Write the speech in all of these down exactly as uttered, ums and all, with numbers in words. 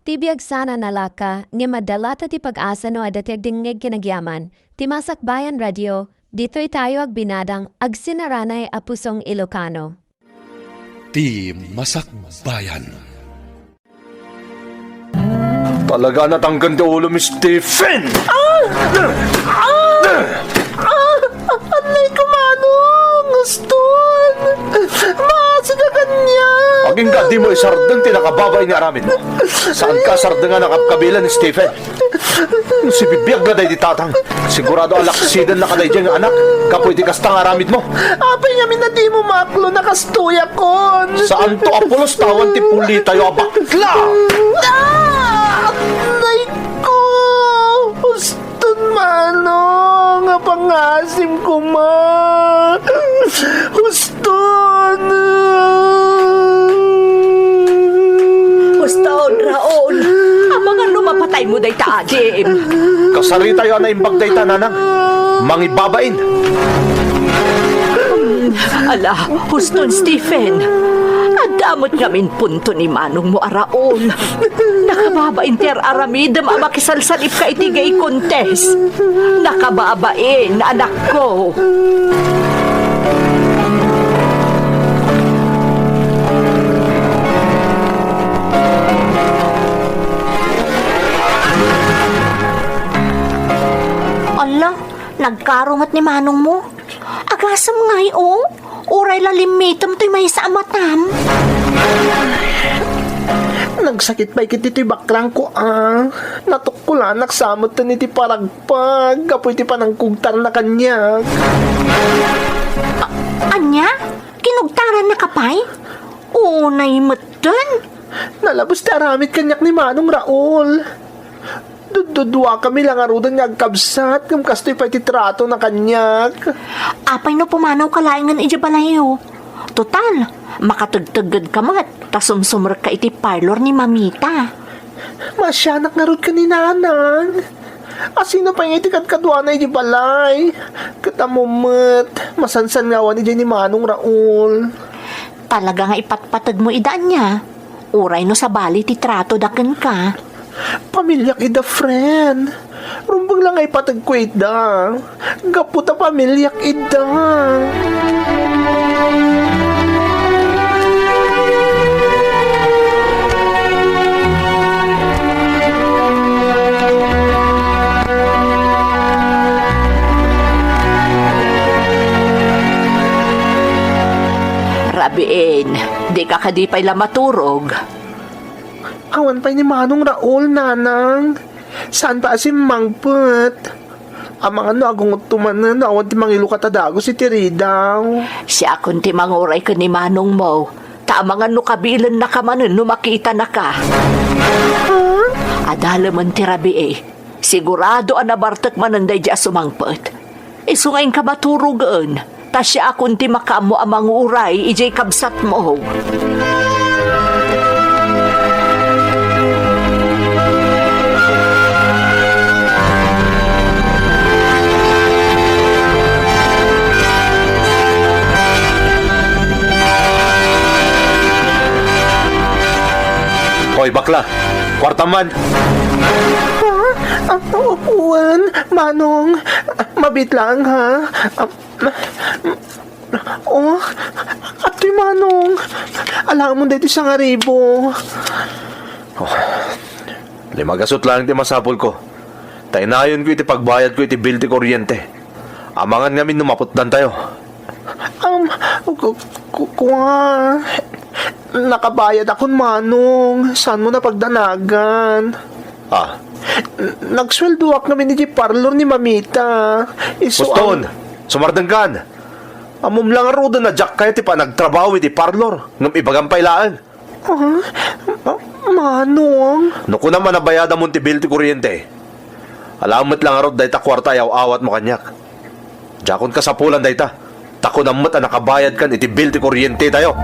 Ti biag sana nalaka, ngem adda latta ti pag-asa no adda ti agdengngeg ken agyaman ti Masakbayan Radio, ditoy tayo agbinadang agsinaranay a pusong Ilocano. Ti Masakbayan. Talaga natangken ti ulom, Stephen! Ah! Ah! Ah! Anay ko, Manong! Uston! Maasi ka kaniak! Agingga, dimo isardeng ti nakababain nga aramidmo. Saanka a sardengan a kabkabilan, Stephen. Sibibiag la daydi tatang. Sigurado a laksidennaka daydiay nga anak gapu iti kasta nga aramidmo. Apay ngamin a dimo maaklo a kastoyakon? Saanto a pulos ta awan ti pulitayo a bakla! Ah! Anay ko! Uston, Manong, a pangasim koma. Uston! Uston, Raul! Amangan no mapataymo dayta adim. Kasaritayo a naimbag dayta, nanang. Mangibabain. Ala, uston, Stephen. Adda met ngamin punto ni manongmo a Raul. Nakababain ti ar-aramidem a makisalsalipka iti gay contest. Nakababain, anakko. Ala, nagkaro met ni manongmo. Agasem ngay, o. Uray la limmitem toy maysa a matam. Nagsakit pay ketdi toy baklangko, a. Natukkolanak sa metten iti paragpag gapu iti panangkugtarna kaniak. A-, ania? Kinugtarannaka pay? Unay metten? Nalabes ti aramid kaniak ni Manong Raul. Dudduduakami la ngaruden nga agkabsat, ngem kastoy pay ti tratona kaniak. Apay no pumanawka laengen idiay balayyo? Total, makategteggedka met, ta sumsumrekka iti parlor ni Mamita. Maasianak ngarud ken ni Nanang. A sino pay nga iti kadkaduana idiay balay? Ket ammom met, masansan nga awan idiay ni Manong Raul. Talaga nga ipatpategmo ida ania? Uray no sabali ti tratoda kenka. Pamiliak ida, friend. Rumbeng la nga ipategko ida. Gapu ta pamiliak ida. Rabiin, dika kadi pay la maturog? Awan pay ni Manong Raul, Nanang. Saan pay a simmangpet? Amangan no agungotto manen no awan ti mangilukat a dagus iti ridaw. Siakon ti manguray ken ni manongmo, ta amangan no kabilennaka manen no makitanaka. Ha? Adalemen ti rabii. Sigurado a nabartek manen daydi a sumangpet. Isu nga inka maturogen, ta siakon ti makaammo a manguray idiay kabsatmo. Hoy, bakla! Kuartam man! Ah, ah, wen, Manong. Ah, mabiit laeng, ha? Ah, oh, atoy, Manong. Alaem daytoy sangaribu. Oh, lima gasut laeng ti masapulko. Ta inayonko iti pagbayadko iti bill ti kuryente. Amangan ngamin no maputdantayo. Um, ku-, ku-, kua, nakabayadakon, Manong. Saanmo a pagdanagan? Ah. N-, nagsueldoak ngamin iti parlor ni Mamita. Isu Uston, sumardengkan. Ammom la ngaruden a diak kayat ti panagtrabaho iti parlor, ngem ibagam pay laeng. Ah, Ma-, Manong? No kunam a nabayadamon ti bill ti kuryente, alaem met la ngarud dayta kuarta a yaw-awatmo kaniak. Diakon kasapulan dayta, ta kunam met a nakabayadkan iti bill ti kuryentetayo.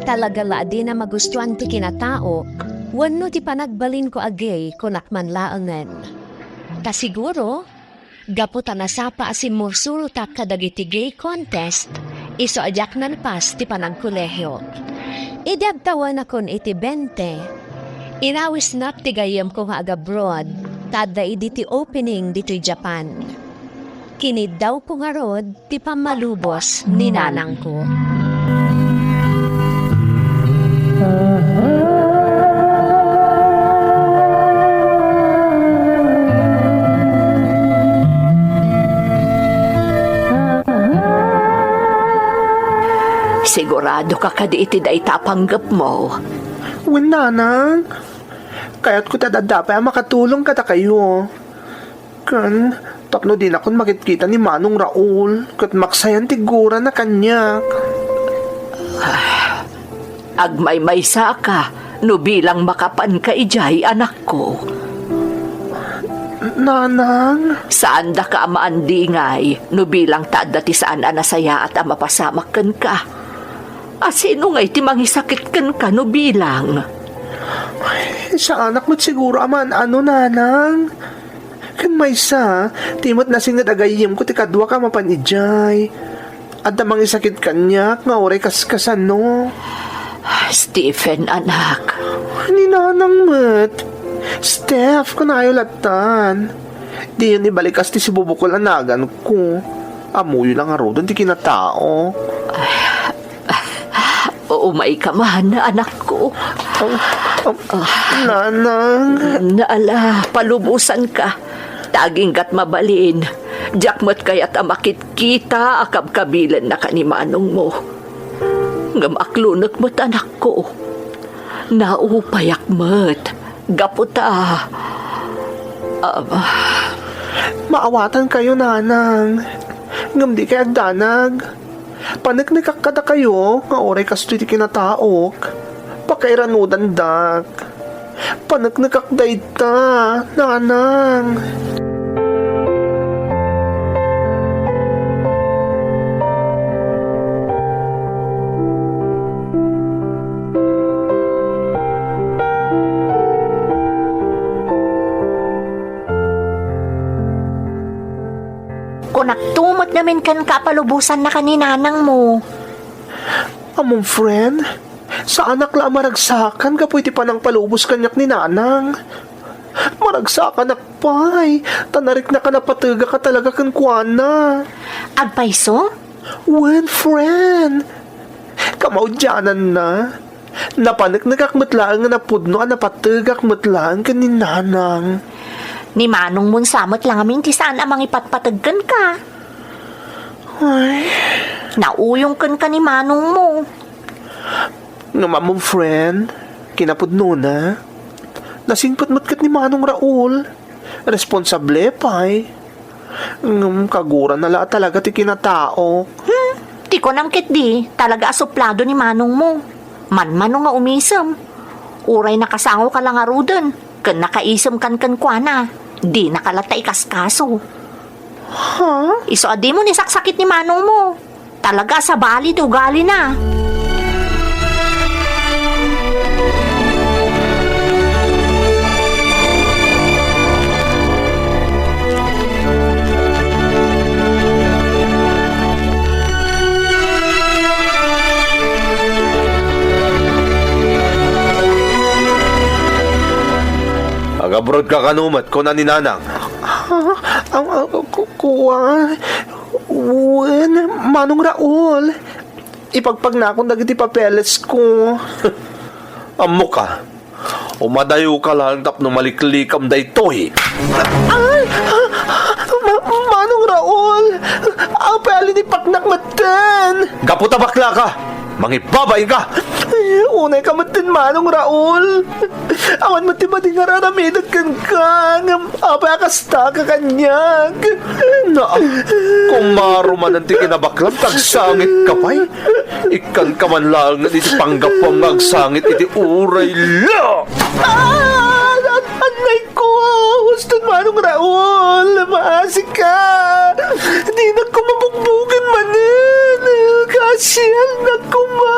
Talaga la a dina magustuan ti kinatao wenno ti panagbalinko a gay, kunak man laengen. Ta siguro, gapu ta nasapa a simmursurotak kadagiti gay contest, isu a diak nalpas ti panagkolehiok. Idi agtawenakon iti bente, inawisnak ti gayyemko nga agabroad, ta adda idi ti opening ditoy Japan. Kiniddawko ngarud ti pammalubos ni nanangko. Sigurado ka kadi iti dayta a panggepmo? Wen, nanang. Kayatko ti adda pay a makatulong kadakayo. Ken tapno dinakon makitkita ni Manong Raul, ket maksayan ti gurana kaniak. Ah, agmaymaysaka no bilang makapanka idiay, anakko. Nanang? Saandaka a maandingay no bilang ta adda ti saan a nasayaat a mapasamak kenka. A sino ngay ti mangisakit kenka no bilang? Ay, saanak met siguro a maan-ano, nanang. Ken maysa, ti met nasinged a gayyemko ti kaduak a mapan idiay. Adda mangisakit kaniak nga uray kas-, kasano. Stephen, anak. Ni nanang met. Steph, kanayo lattan. Diyon ibalikas ti sibubukol a naganko. Ammoyo la ngaruden ti kinatao. Umayka man, anakko. Am, am, nanang. Ala, palubosanka. Ta aginggat mabalin, diak met kayat a makitkita a kabkabilennaka ni manongmo. Ngem aklonek met, anakko. Naupayak met. Gapu ta, ah, maawatankayo, nanang. Ngem dikay agdanag. Paneknekak kadakayo nga uray kastoy ti kinataok, pakairanudandak. Paneknekak dayta, nanang. Kunakto met ngamin kenka a palubosannaka ni nanangmo. Ammom, friend, saanak la a maragsakan gapu iti panangpalubos kaniak ni nanang. Maragsakanak pay, ta nariknak a napategak a talaga kenkuana. Agpayso? Wen, friend. Kamaudiananna, napaneknekak met laeng nga napudno a napategak met laeng ken ni nanang. Ni manongmon sa met la ngamin ti saan a mangipatpateg kenka. Ay. Nauyong kenka ni manongmo. Ngem ammom, friend, kinapudnona, nasingpet met ket ni Manong Raul. Responsable pay. Ngem kagurana la a talaga ti kinataok. Hmm, ti kunam ketdi, talaga a suplado ni manongmo. Manmano nga umisem. Uray nakasangoka la ngaruden ken nakaisemkan kenkuana, dinaka latta ikaskaso. Ha? Isu a dimon isaksakit ni manongmo. Talaga a sabali ti ugalina. Agabrodka kano met, kuna ni Nanang. Ah, ah, ah, ku-, kuwan. Wen, Manong Raul. Ipagpagnakon dagiti papelesko. Ammoka. Umadayoka laeng tapno maliklikam daytoy. Ay! Ma-, Manong Raul! Apay a linipaknak metten? Gapu ta baklaka! Mangibabainka! Ay, unayka metten, Manong Raul! Awan met ti madi nga ar-aramidek kenka, ngem apay a kasta ka kaniak? Naa, kumaro manen ti kinabaklam, ta agsangitka pay. Ikkanka man laeng iti panggapuam nga agsangit iti uray la! Ah! An-, annay ko! Huston, Manong Raul! Maasika! Dinak ko mabugbugen manen! Sian na koma!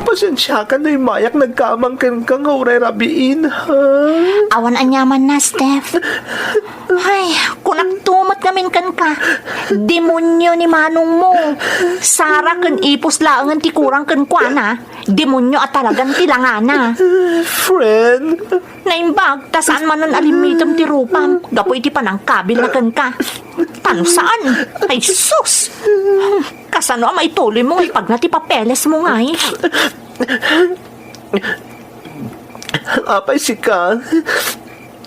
Pasensiakan no immayak nagkamang kenka nga uray rabiin, ha? Awan aniamanna, Steph. Ay, kunakto met ngamin kenka. Demonio ni manongmo. Sara ken ipus laengen ti kurang kenkuana. Demonio a talagan ti langana. Friend. Naimbag, ta saan manen a limmitem ti rupam gapu iti panangkabilna kenka. Ta no saan, ay sus! Kasano a maituloymo nga ipagna ti papelesmo ngay? Apay sika?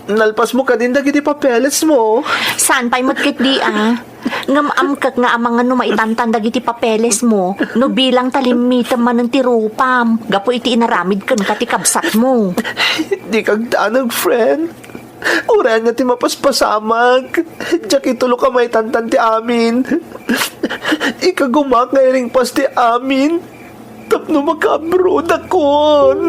Nalpasmo kadin dagiti papelesmo? Saan pay met ketdi a. Ngem amkek nga amangan no maitantan dagiti papelesmo, no bilang ta limmitem manen ti rupam, gapu iti inaramid kenka ti kabsatmo. Dika agdanag, friend. Uray ania ti mapaspasamak, diak itulok a maitantan ti amin. Ikagumaak nga iringpas ti amin tapno maka-abroad akon.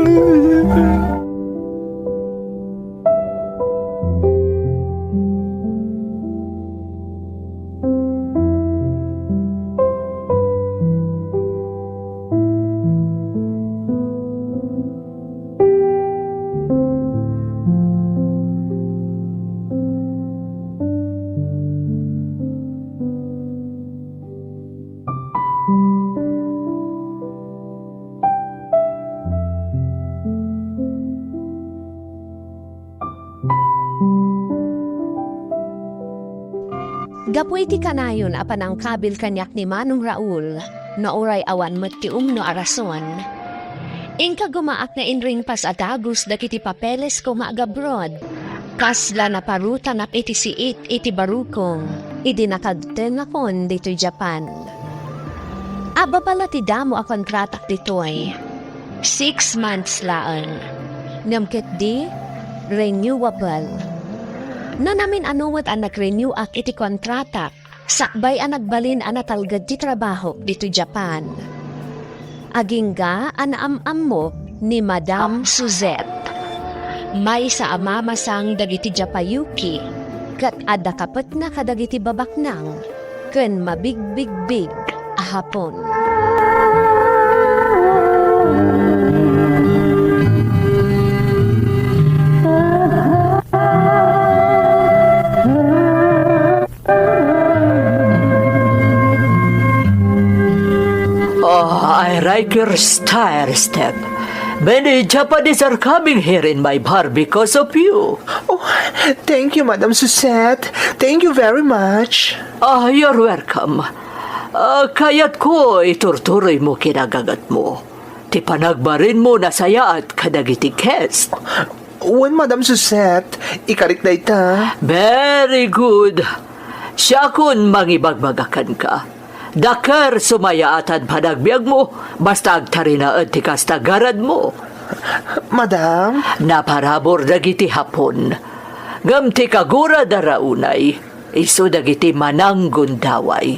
Gapu iti kanayon a panangkabil kaniak ni Manong Raul, no uray awan met ti umno a rason, inkagumaak nga inringpas a dagus dagiti papelesko nga agabroad. Kasla naparutanak iti siit iti barukong idi nakagtengakon ditoy Japan. Ababa la ti damo a kontratak ditoy. Six months laeng. Ngem ketdi, renewable. Nanamin-ano met a nag-renew-ak iti kontratak, sakbay a nagbalin a natalged ti trabahok ditoy Japan. Agingga a naam-ammo ni Madam Suzette. Maysa a mamasang dagiti Japayuki, ket adda kapetna kadagiti babaknang ken mabigbigbig a Hapon. Oh, I like your style, Steph. Many Japanese are coming here in my bar because of you. Oh, thank you, Madam Suzette. Thank you very much. Ah, you're welcome. Ah, kayatko iturturoymo kinagangatmo. Ti panagbarinmo nasayaat kadagiti guest. Wen, Madam Suzette, ikarik dayta. Very good. Siakon mangibagbaga kenka. Dakkel, sumayaatan panagbiagmo, basta agtarinaed ti kasta garadmo. Madam? Naparabur dagiti Hapon. Ngem ti kagurad a raunay, isu dagiti mananggundaway.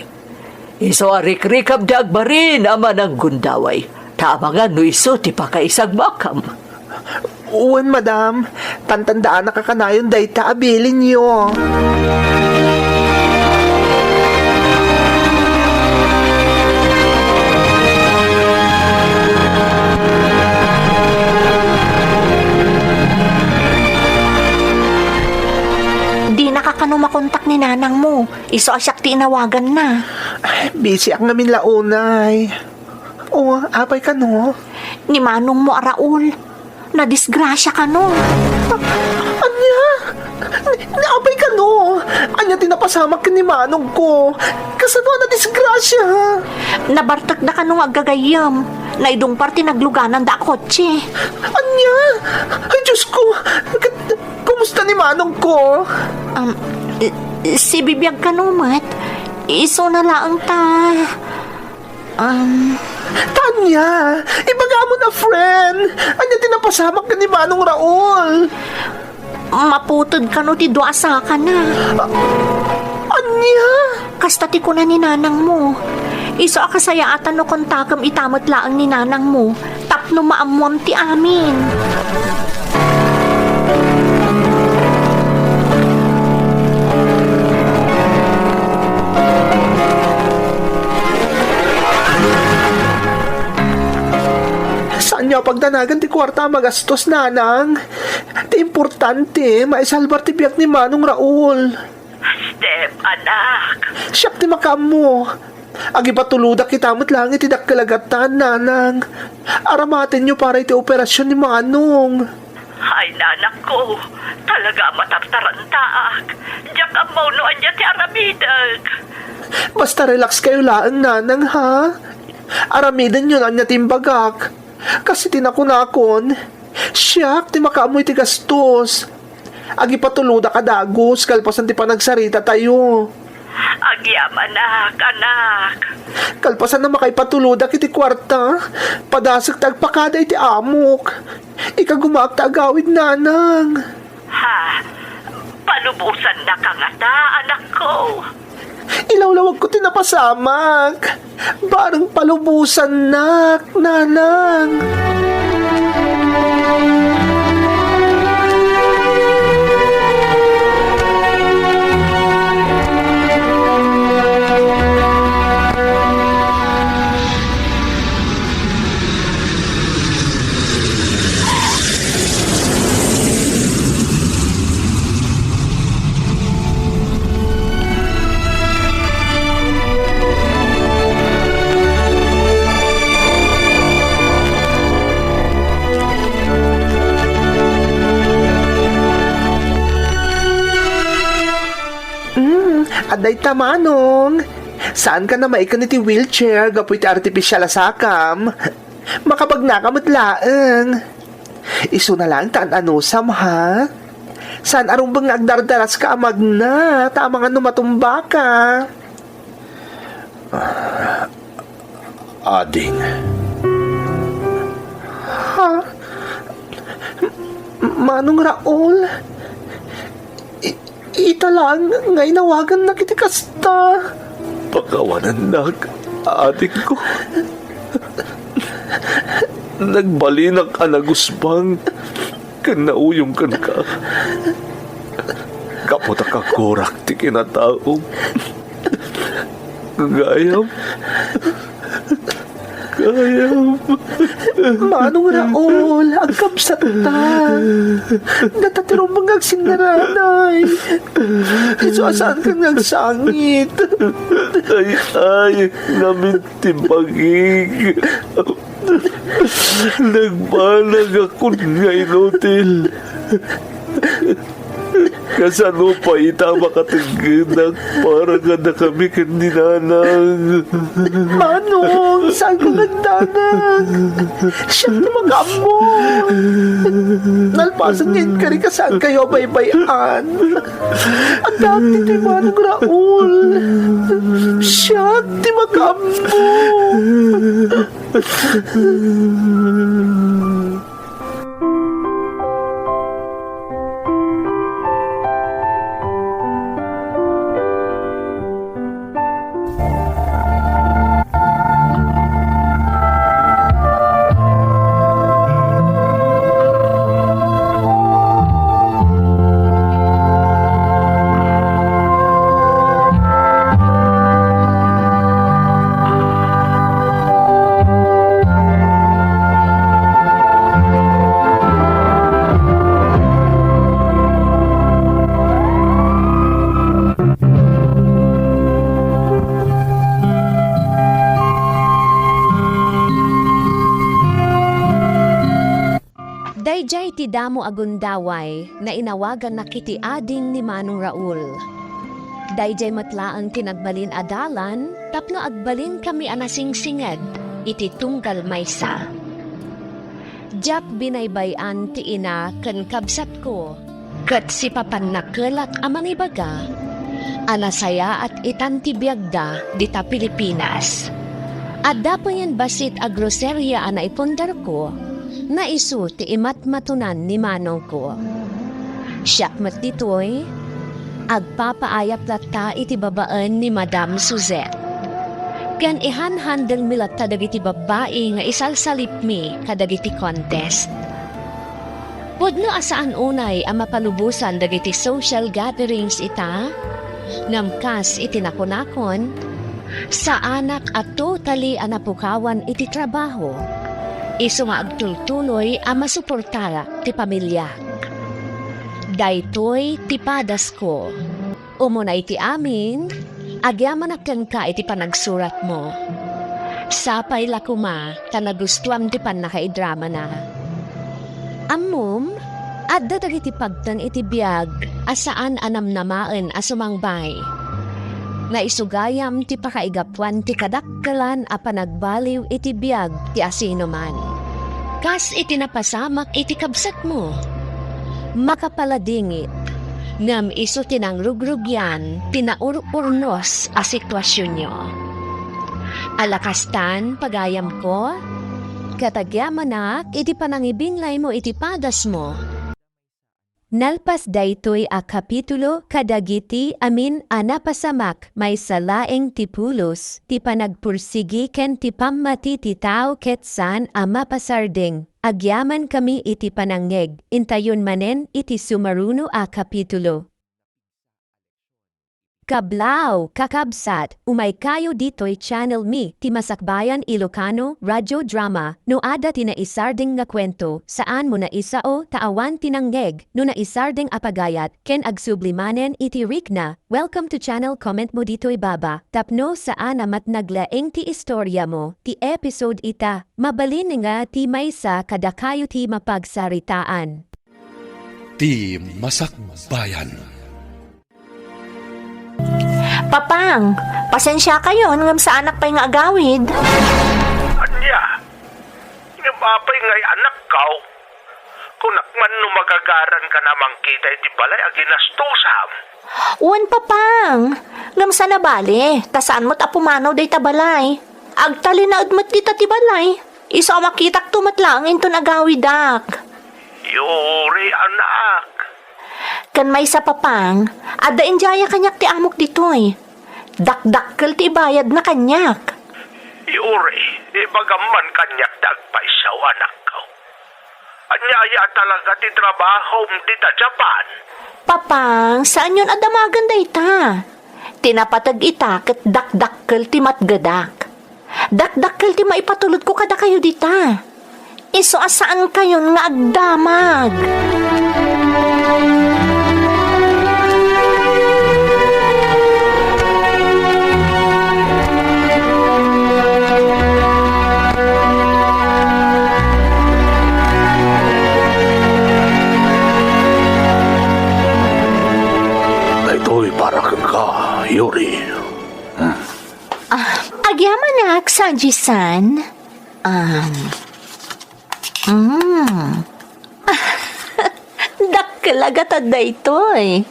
Isu a rikrikam ti agbarin a mananggundaway, ta amangan no isu ti pakaisagmakam. Wen, madam, tantandaanak a kanayon dayta a bilinyo. Dinaka kano makontak ni nanangmo. Isu a siak ti inawaganna. Ay, busy-ak ngamin la unay. O, apay kano? Ni manongmo a Raul. Nadisgrasia kano. Ania? Ni, ni apay kano? Ania ti napasamak ken ni manongko? Kasano a nadisgrasia? Nabartekda kano nga aggagayyem. Naidungpar ti naglugananda a kotse. Ania? Ay, Diyos ko! Ket, kumusta ni manongko? Um, si bibiag kano met. Isuna laeng ta. Um, Tanya, ibagam a friend, ania ti napasamak ken ni Manong Raul? Maputed kano ti dua a sakana. A-, ania? Kasta ti kuna ni nanangmo, Isu a kasayaatan no kuntagem ita met laeng ni nanangmo tapno maammuam ti amin. Saanyo a pagdanagan ti kuarta a magastos, nanang. Ti importante, maisalbar ti biag ni Manong Raul. Steph, anak. Siak ti makaammo. Agipatulodak ita met laeng iti dakkel a gattan, nanang. Aramatenyo para iti operasion ni Manong. Ay, nanakko, talaga a matartarantaak. Diak ammo no ania ti aramidek. Basta relax kayo laeng, nanang, ha? Aramidenyo no ania ti imbagak. Kas iti nakunakon, siak ti makaammo iti gastos. Agipatulodak a dagus kalpasan ti panagsaritatayo. Agyamanak, anak. Kalpasan a makaipatulodak iti kuarta, padasek ti agpakada iti amok. Ikagumaak ta agawid, nanang. Ha? Palubosannaka ngata, anakko? Ilawlawagko ti napasamak. Bareng palubosannak, nanang. Mm, adda ita, Manong. Saanka a maiken iti wheelchair gapu iti artificial a sakam. Makabagnaka met laeng. Isuna laeng ta an-anusam, ha? Saan a rumbeng nga agdardaraska a magna, ta amangan no matumbaka. Ah, ading. Ha? M-, Manong Raul? I-, Ita laeng nga inawagannak iti kasta. Pakawanannak, adingko. Nagbalinak a naguspang ken nauyong kenka. Gapu ta kagurak ti kinataom. Gayam. Gayam. Manong Raul, agkabsatta. Data ti rumbeng nga agsinnaranay. Isu a saankan nga agsangit. Ay, ay, ngamin ti bagik. Nagbanagakon nga inutil. Kasano pay ita a makatenggenak para kadakami ken ni Nanang? Manong, saanko nga agdanag. Siak ti makaammo. Nalpasen nga inkari, saankayo a baybay-an. Adda ditoy Manong Raul. Siak ti makaammo. Daydiay ti damo a gundaway nga inawagannak iti ading ni Manong Raul. Daydiay met laeng ti nagbalin a dalan tapno agbalinkami a nasingsinged iti tunggal maysa. Diak binaybay-an ti ina ken kabsatko, ket sipapannak kelak a mangibaga a nasayaat itan ti biagda dita Pilipinas. Adda payen bassit a groseria a naipundarko, naisu ti imatmatonan ni manongko. Siak met ditoy, agpapaayap latta iti babaen ni Madam Suzette. Ken ihanhandel mi latta dagiti babbai nga isalsalipmi kadagiti contest. Pudno a saan unay a mapalubosan dagiti social gatherings ita, ngem kas iti nakunakon, saanak a totally a napukawan iti trabaho. Isu nga agtultuloy a masuportarak ti pamiliak. Daytoy ti padasko. Umuna iti amin, agyamanak kenka iti panagsuratmo. Sapay la koma ta nagustuam ti pannakaidramana. Ammom, adda dagiti pagteng iti biag a saan a namnamaen a sumangbay. Nga isu gayam ti pakaigapuan ti kadakkelan a panagbaliw iti biag ti asinoman. Kas iti napasamak iti kabsatmo. Makapaladingit, ngem isu ti nangrugrugian ti naur-urnos a situasionyo. Ala kastan, pagayamko, ket agyamanak iti panangibinglaymo iti padasmo. Nalpas daytoy a kapitulo kadagiti amin a napasamak, maysa laeng ti pulos, ti panagpursigi ken ti pammati ti tao ket saan a mapasardeng. Agyamankami iti panangngeg, intayon manen iti sumaruno a kapitulo. Kablaaw, kakabsat, umaykayo ditoy channel mi, ti Masakbayan Ilocano Radio Drama. No adda ti naisardeng nga kuento, saanmo naisao ta awan ti nangngeg, no naisardeng a pagayat, ken agsubli manen iti rikna, welcome to channel, comment mo ditoy baba, tapno saan a matnag laeng ti istoriamo, ti episode ita, mabalin nga ti maysa kadakayo ti mapagsaritaan. Ti Masakbayan. Papang, pasensiakayon ngem saanak pay nga agawid. Ania? Ngem apay ngay anakko? Kunak man no magagaranka a mangkita iti balay a ginastosam. Wen, Papang, ngem saan a bale, ta saan met a pumanaw dayta balay. Agtalinaed met dita ti balay. Isu a makitakto met laeng inton agawidak. Yuri, anak. Ken maysa, Papang, adda indiaya kaniak ti amok ditoy. Dakdakkel ti ibayadna kaniak. Yuri, ibagam man kaniak ti agpayso, anakko. Ania aya talaga ti trabahom dita Japan? Papang, saanyon a damagen dayta. Ti napateg ita ket dakdakkel ti matgedak. Dakdakkel ti maipatulodko kadakayo dita. Isu a saankayon nga agdamag. Daytoy para kenka, Yuri. Hmm. Ah, agyamanak, Saji-san. Um, mm. Dakkel a gatad daytoy.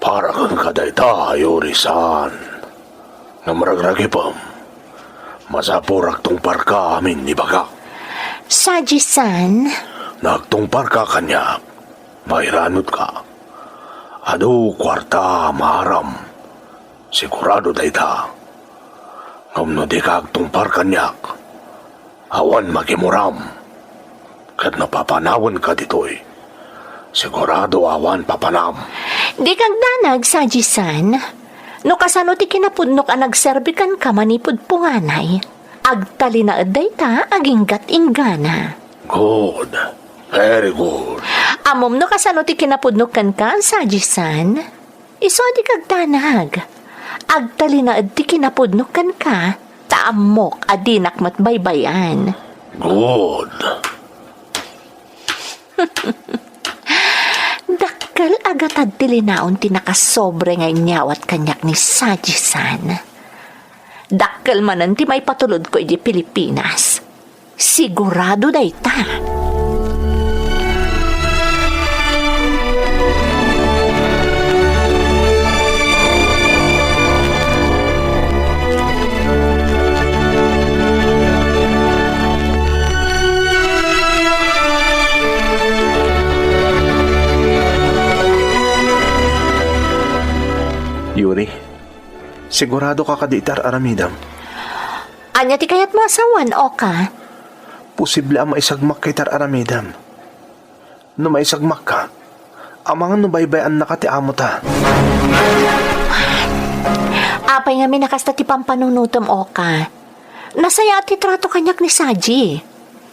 Para kenka dayta, Yuri-san. Ngem ragragipem, masapul a agtungparka amin ibagak. Saji-san? No agtungparka kaniak, mairanudka. Adu kuarta a maaram. Sigurado dayta. Ngem no dika agtungpar kaniak, awan makimuram. Ket no papanawenka ditoy, sigurado awan papanam. Dika agdanag, Saji-san. No kasano ti kinapudnok a nagserbi kenka manipud punganay, agtalinaed dayta aginggat inggana. Good. Very good. Ammom no kasano ti kinapudnok kenka, Saji-san? Isu a dika agdanag. Agtalinaed ti kinapudnok kenka, ta ammok a dinak met baybay-an. Good. Dakkel a gatad ti linaon ti nakasobre nga inyawat kaniak ni Saji-san. Dakkel manen ti maipatulodko idiay Pilipinas. Sigurado dayta. Yuri, Sigurado ka kadi iti ar-aramidem? Ania ti kayatmo a sawen, Oka? Posible a maisagmakka iti ar-aramidem. No maisagmakka, amangan no baybay-annaka ti amota. Apay ngamin a kasta ti pampanunotem, Oka? Nasayaat ti trato kaniak ni Saji.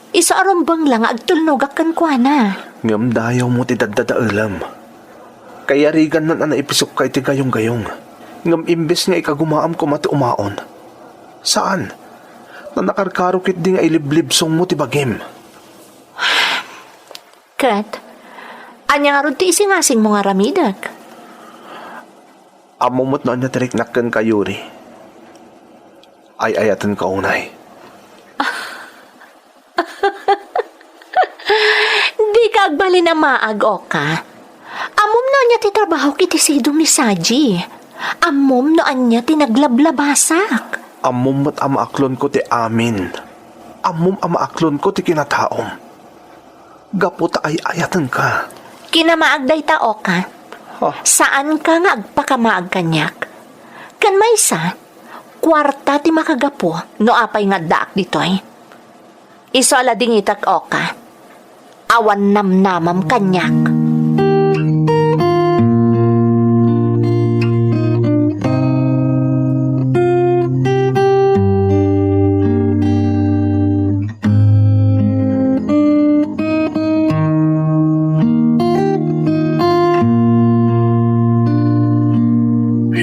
Isu a rumbeng la nga agtulnogak kenkuana. Ngem dayawmo ti daddadaelem. Kayarigannan a naipisokka iti gayonggayong. Ngem imbes nga ikagumaam koma ti umaon. Saan. Nanakarkaro ketdi nga iliblibsongmo ti bagim. Ket, ania ngarud ti isingasingmo nga aramidek? Ammom met no ania ti riknak kenka, Yuri. Ay-ayatenka unay. Dika agbalin a maag, Oka. Ammom no ania ti trabahok iti sidong ni Saji. Ammom no ania ti naglablabasak. Ammom met a maaklonko ti amin. Ammom a maaklonko ti kinataom. Gapu ta ay-ayatenka. Kinamaag dayta, Oka. Ha? Saanka nga agpakamaag kaniak. Ken maysa, kuarta ti makagapu no apay nga addaak ditoy. Isu a ladingitek, Oka. Awan namnamam kaniak.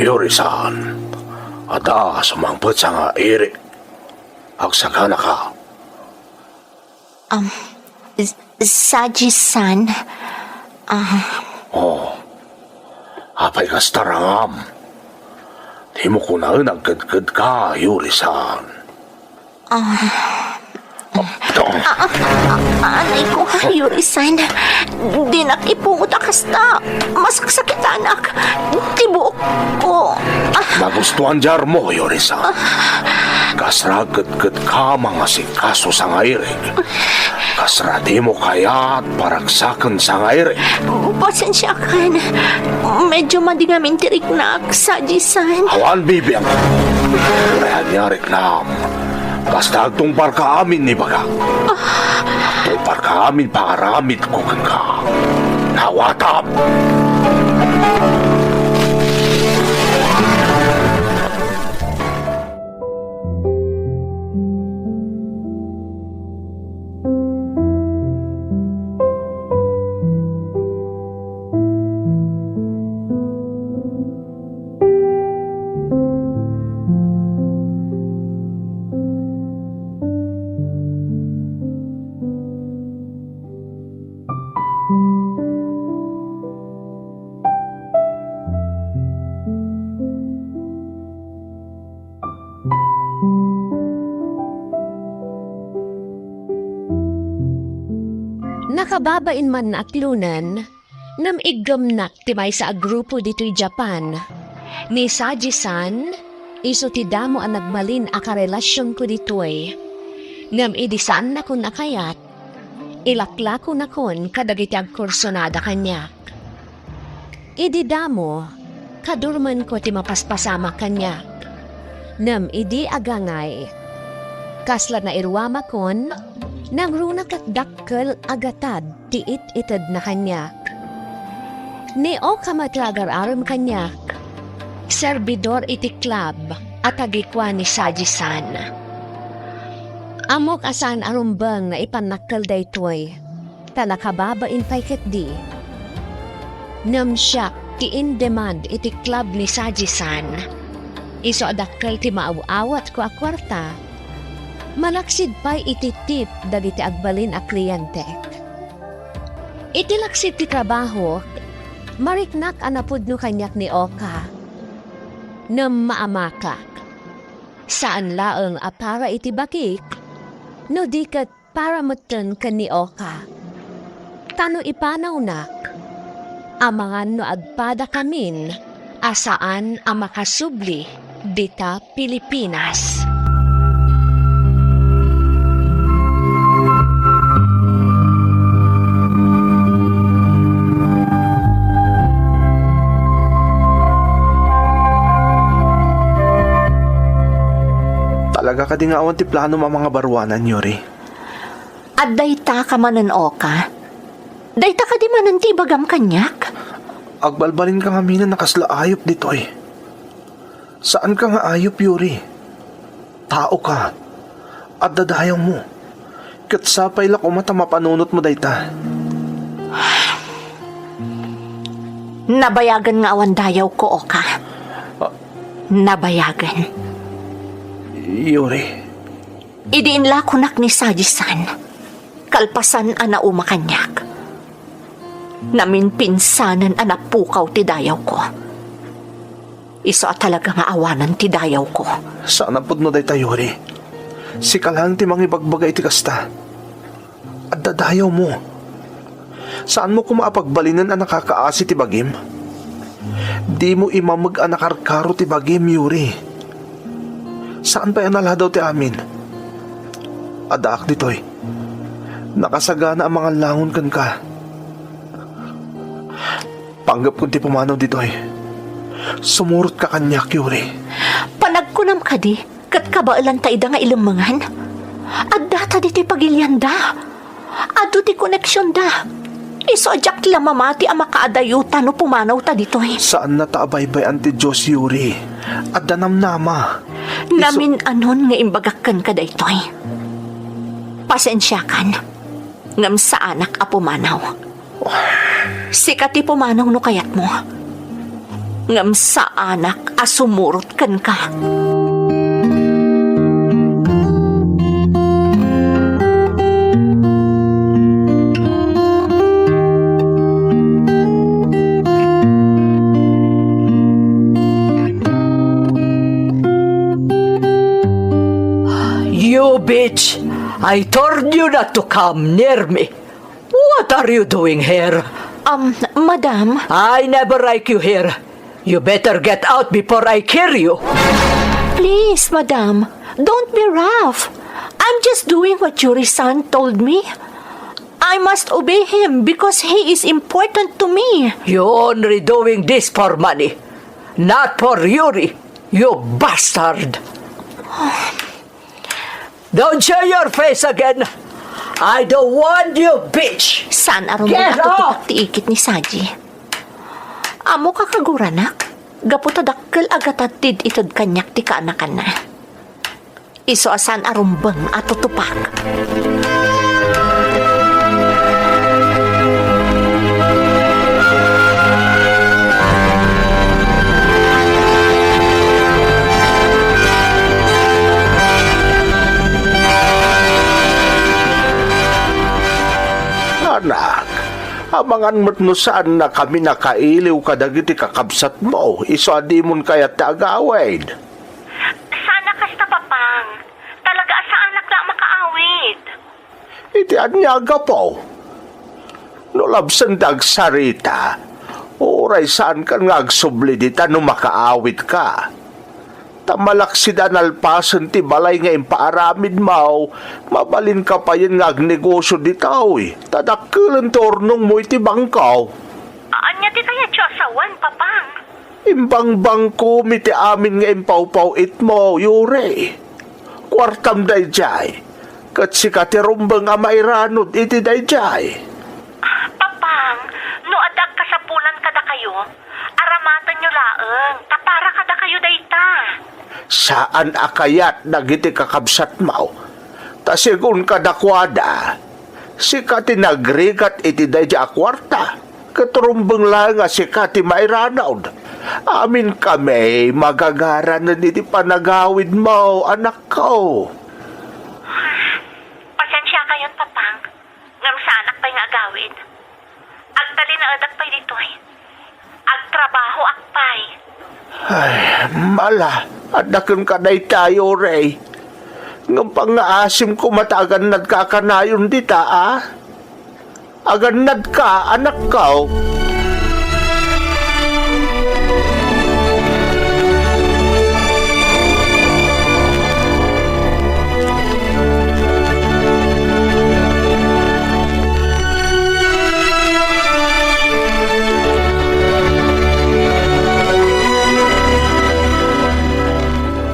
Yuri-san, adda sumangpet sangairik. Agsaganaka. Um, S-, Saji-san, ah. Oh, apay kasta, rangam? Dimo kunaen agkedkedka, Yuri-san. Ah. Ah, ah, ah, anay ko, Yuri-san. Dinak ipungot a kasta. Masaksakitanak. Ti buok ko. Ah. Nagustuan di armo, Yuri-san. Kasra agkedkedka mangasikaso sangairik. Kasra dimo kayat paragsaken sangairik. Pasensiakan. Medyo madi ngamin ti riknak, Saji-san. Awan bibiang. Uray ania riknam. Basta agtungparka amin ibaga. Agtungparka amin pangaramidko kenka. Nawatam! Nakababain man nga aklonen, ngem iggemnak ti maysa a grupo ditoy Japan. Ni Saji-san, isu ti damo a nagbalin a karelasionko ditoy. Ngem idi saannakon a kayat, ilaklakonakon kadagiti agkursunada kaniak. Idi damo, kadurmenko ti mapaspasamak kaniak. Ngem idi agangay, kasla nairuamakon, nangruna ket dakkel a gatad ti it-itedna kaniak. Ni Oka met ti agar-arem kaniak, serbidor iti club a tagikua ni Saji-san. Ammok a saan a rumbeng nga ipannakkel daytoy. Ta nakababain pay ketdi. Ngem siak ti in-demand iti club ni Saji-san. Isu a dakkel ti maaw-awatko a kuarta, malaksid pay iti tip dagiti agbalin a klientek. Iti laksid ti trabahok, mariknak a napudno kaniak ni Oka. Ngem maamakak. Saan laeng a para iti bakik, no di ket para metten ken ni Oka. Ta no ipanawnak, amangan no agpadakamin a saan a makasubli dita Pilipinas. Talaga kadi nga awan ti planom a mangabaruanan, Yuri? Adda ita ka manen, Oka. Dayta kadi manen ti ibagam kaniak? Agbalbalinka ngamin a kasla ayup ditoy. Saanka nga ayup, Yuri. Taoka. Adda dayawmo. Ket sapay la koma ta mapanunotmo dayta. Nabayagen nga awan dayawko, Oka. Ah. Nabayagen. Yuri. Idi inlakonak ni Saji-san, kalpasan a nauma kaniak, naminpinsanen a napukaw ti dayawko. Isu a talaga nga awanen ti dayawko. Saan a pudno dayta, Yuri. Sika laeng ti mangibagbaga iti kasta. Adda dayawmo. Saanmo koma a pagbalinen a nakakaasi ti bagim? Dimo imameg a nakarkaro ti bagim, Yuri. Saan pay a naladaw ti amin. Addaak ditoy. Nakasagana a mangallangon kenka. Panggepkon ti pumanaw ditoy. Sumurotka kaniak, Yuri. Panagkunam kadi, ket kabaelanta ida nga ilemmengan? Addata ditoy pagilianda. Adu ti koneksionda. Isu a diak la mamati a makaadayo ta no pumanawta ditoy. Saannata a baybay-an ti Dios, Yuri. Adda namnama. Isu— Namin-anon nga imbagak kenka daytoy. Pasensiakan, ngem saanak a pumanaw. Sika ti pumanaw no kayatmo. Ngem saanak a sumurot kenka. You bitch! I told you not to come near me. What are you doing here? Um, madam. I never like you here. You better get out before I kill you. Please, madam, don't be rough. I'm just doing what Yuri-san told me. I must obey him because he is important to me. You're only doing this for money, not for Yuri, you bastard. Don't show your face again. I don't want you, bitch. Saan a rumbeng a tutupak ti ikit ni Saji. Ammoka kaguranak, gapu ta dakkel a gatad ti id-ited kaniak ti kaanakanna. Isu a saan a rumbeng a tutupak. Anak, amangan met no saannakami nakailiw kadagiti kakabsatmo, isu a dimon kayat ti agawid. Saan a kasta, Papang. Talaga a saanak la a makaawid. Iti ania a gapu? No labsen ti agsarita, uray saankan nga agsubli dita no makaawidka. Ta malaksid a nalpasen ti balay nga impaaramidmo, mabalinka payen nga agnegosio ditoy, ta dakkelen ti urnongmo iti bangko. Ania ti kayatyo a sawen, Papang? Imbangbangkom iti amin nga impawpaw-itmo, Yuri. Kuartam daydiay, ket sika ti rumbeng a mairanod iti daydiay. Papang, no adda agkasapulan kadakayo, aramatenyo laeng, ta para kadakayo dayta. Saan a kayat dagiti kakabsatmo, ta segun kadakuada, sika ti nagrigat iti daydiay a kuarta, ket rumbeng laeng a sika ti mairanod. Aminkami magagaranen iti panagawidmo, anakko. Pasensiakayon, Papang, ngem saanak pay nga agawid. Agtalinaedak pay ditoy. Agtrabahoak pay. Ay, mala, adda kenka dayta, Yuri. Ngem pangngaasim koma ta agannadka a kanayon dita, a? Agannadka, anakko.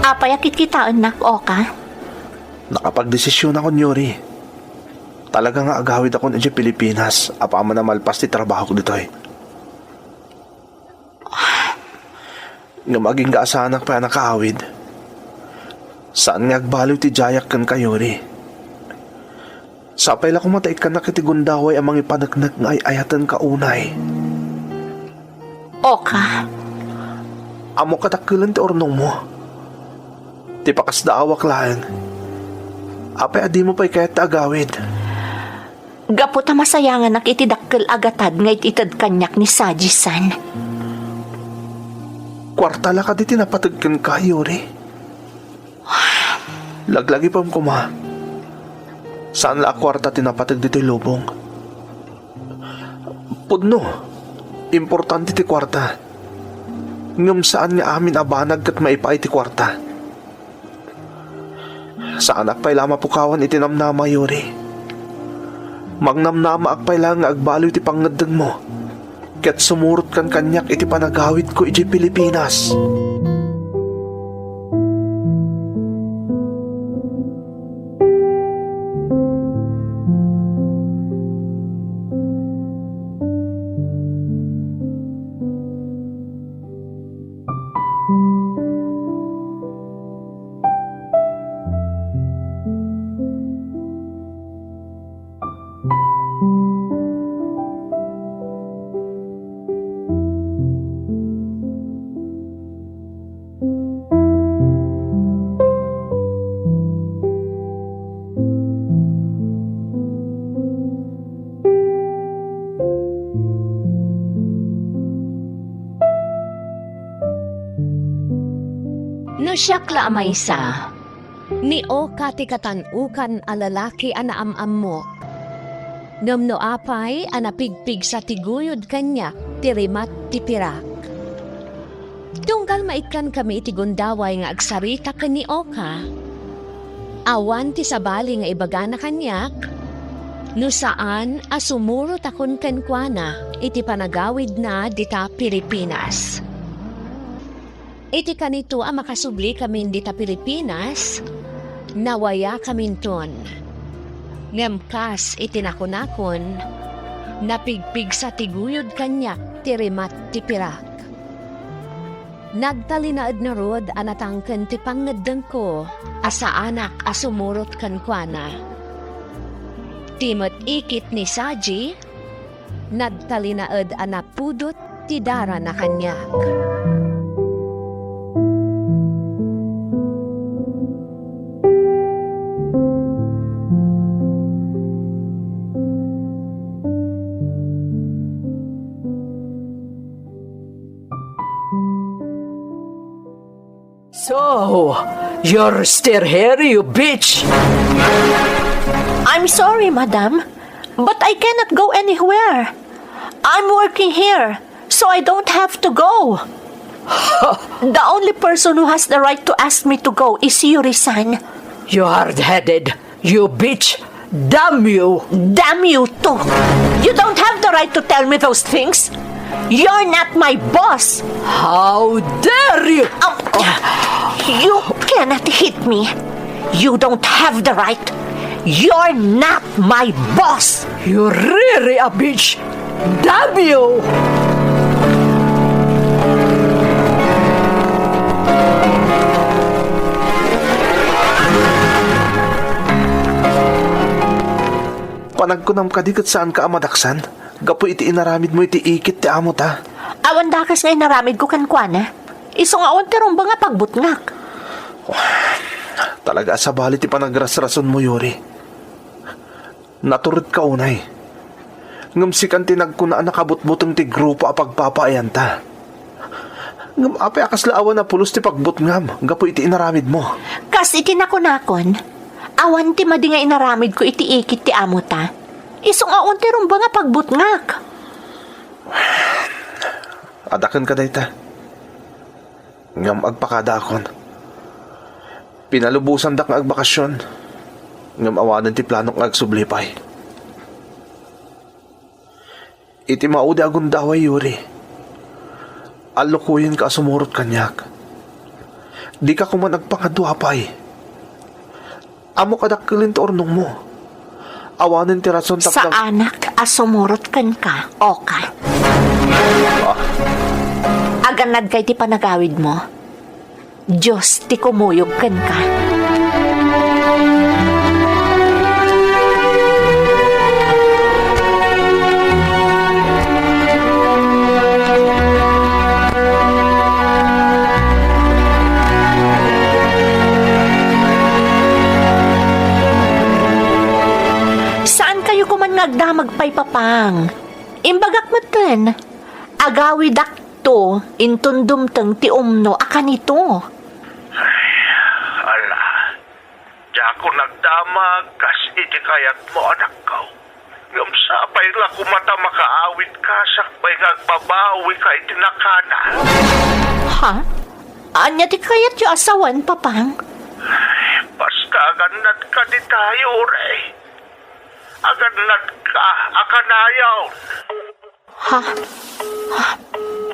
Apay a kitkitaennak, Oka? Nakapagdesisionakon, Yuri. Talaga nga agawidakon idiay Pilipinas apaman a malpas ti trabahok ditoy. Ngem agingga a saanak pay a nakaawid, saan nga agbaliw ti diayak kenka, Yuri. Sapay la koma ta ikkannak iti gundaway a mangipaneknek nga ay-ayatenka unay. Oka. Ammok a dakkelen ti urnongmo. Ti pakasdaawak laeng. Apay a dimo pay kayat ti agawid? Gapu ta masayanganak iti dakkel a gatad nga it-ited kaniak ni Saji-san. Kuarta la kadi ti napateg kenka, Yuri? Laglagipem koma. Saan la a kuarta ti napateg ditoy lubong. Pudno, importante ti kuarta. Ngem saan nga amin a banag ket maipaay ti kuarta. Saanak pay la a mapukawan iti namnama, Yuri. Mangnamnamaak pay la nga agbaliw ti pangngeddengmo ket sumurotkan kaniak iti panagawidko idiay Pilipinas. No siak la a maysa, ni Oka ti katan-okan a lalaki a naam-ammok. Ngem no apay a napigpigsa ti guyod kaniak ti rimat ti pirak. Tunggal maikkankami iti gundaway nga agsarita ken ni Oka, awan ti sabali nga ibagana kaniak, no saan a sumurotakon kenkuana iti panagawidna dita Pilipinas. Iti kanito a makasublikamin dita Pilipinas, nawayakaminton. Ngem kas iti nakunakon, napigpigsa ti guyod kaniak ti rimat ti pirak. Nagtalinaed ngarud a natangken ti pangngeddengko a saanak a sumurot kenkuana. Ti met ikit ni Saji, nagtalinaed a napudot ti darana kaniak. So, you're still here, you bitch! I'm sorry, madam, but I cannot go anywhere. I'm working here, so I don't have to go. The only person who has the right to ask me to go is Yuri-san. You hard-headed, you bitch! Damn you! Damn you too! You don't have the right to tell me those things! You're not my boss! How dare you! Um, you cannot hit me! You don't have the right! You're not my boss! You're really a bitch! Damn you! Panagkunam kadi ket saanka a madaksan gapu iti inaramidmo iti ikit ti amota? Awan dakes nga inaramidko kenkuana. Isu nga awan ti rumbeng a pagbutngak. Talaga a sabali ti panagrasrasonmo, Yuri. Naturedka unay. Ngem sikan ti nagkuna a nakabutbuteng ti grupo a pagpapaayanta. Ngem apay a kasla awan a pulos ti pagbutngam gapu iti inaramidmo? Kas iti nakunakon, awan ti madi nga inaramidko iti ikit ti amota. Isu nga awan ti rumbeng a pagbutngak. Adaken ka dayta. Ngem agpakadaakon. Pinalubosandak nga agbakasyon, ngem awanen ti planok nga agsubli pay. Iti maudi a gundaway, Yuri, allukoyenka a sumurot kaniak. Dika koman agpangadua pay. Ammok a dakkel ti urnongmo. Awanen ti rason tapno Saanak a sumurot kenka, Oka. Ah. Agannadka iti panagawidmo. Dios ti kumuyog kenka. Saan kayo koman nga agdamag pay, Papang? Imbagak metten, agawidak to inton dumteng ti umno a kanito. Ay, ala, diakon agdamag kas iti kayatmo, anakko. Ngem sapay la koma ta makaawidka sakbay nga agbabawika iti nakana. Ha? Ania ti kayatyo a sawen, Papang? Basta agannadka dita, Yuri. Agannadka a kanayon. Ha? Ha?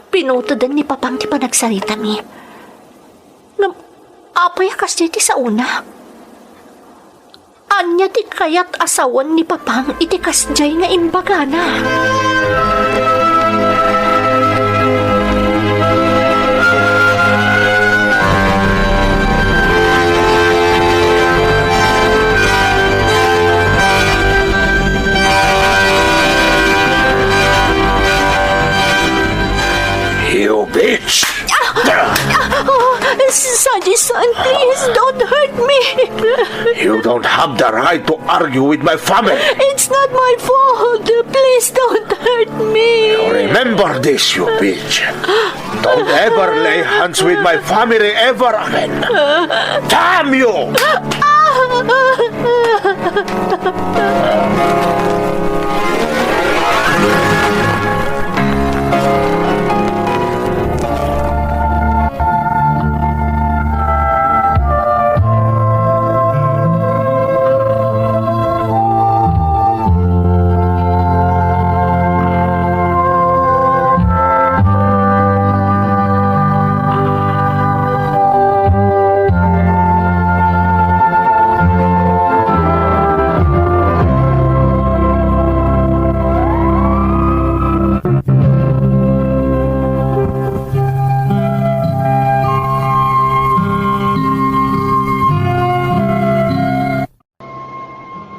Pinuteden ni Papang ti panagsaritami. Ngem, apay a kasdiay ti saona? Ania ti kayat a sawen ni Papang iti kasdiay nga imbagana? You bitch! Ah! Ah! Oh, Saji-san, please don't hurt me. You don't have the right to argue with my family. It's not my fault. Please don't hurt me. You remember this, you bitch. Don't ever lay hands with my family ever again. Damn you!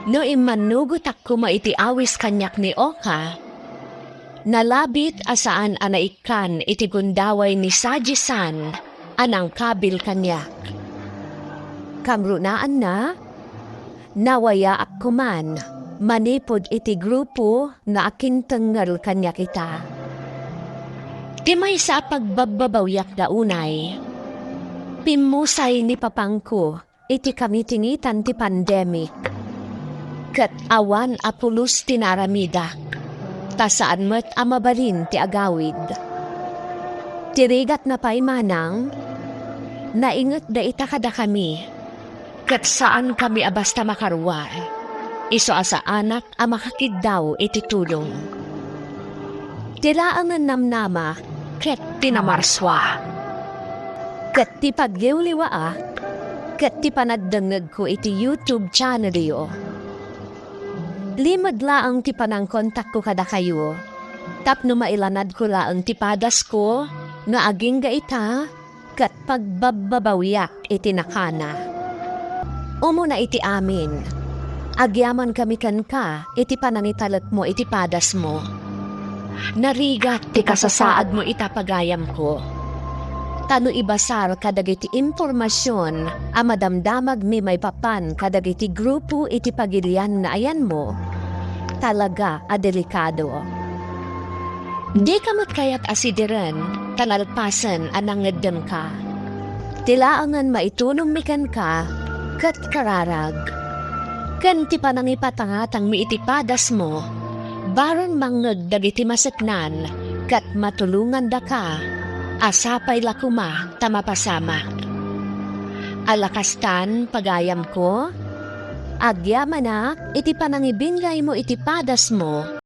No immannugotak koma iti awis kaniak ni Oka, nalabit a saan a naikkan iti gundaway ni Saji-san a nangkabil kaniak. Kamrunaanna, nawayaak koman manipud iti grupo nga akintengngel kaniak ita. Ti maysa a pagbabbabawiakda unay, pimmusay ni papangko iti kamingitingitan ti pandemic. Ket awan a pulos ti naaramidak, ta saan met a mabalin ti agawid. Ti rigatna pay manang, naingetda ita kadakami, ket saankami a basta makaruar, isu a saanak a makakiddaw iti tulong. Ti laengen namnama ket ti namarsua. Ket ti pagliwliwaak ket ti panagdengngegko iti YouTube channelyo. Limed laeng ti panangkontakko kadakayo tapno mailanadko laeng ti padasko nga agingga ita ket pagbabbabawiak iti nakana. Umuna iti amin, agyamankami kenka iti panangitalekmo iti padasmo. Narigat ti kasasaadmo ita pagayamko. Ta no ibasar kadagiti impormasion a madamdamagmi maipapan kadagiti grupo iti pagilian nga ayanmo, talaga a delikado. Dika met kayat a sidiren ta nalpasen a nangeddemka. Ti laengen maitunommi kenka ket kararag. Ken ti panangipatangatangmi iti padasmo, baron mangngeg dagiti maseknan ket matulongandaka a sapay la koma ta mapasamak. Ala kastan, pagayamko, agyamanak iti panangibingaymo iti padasmo.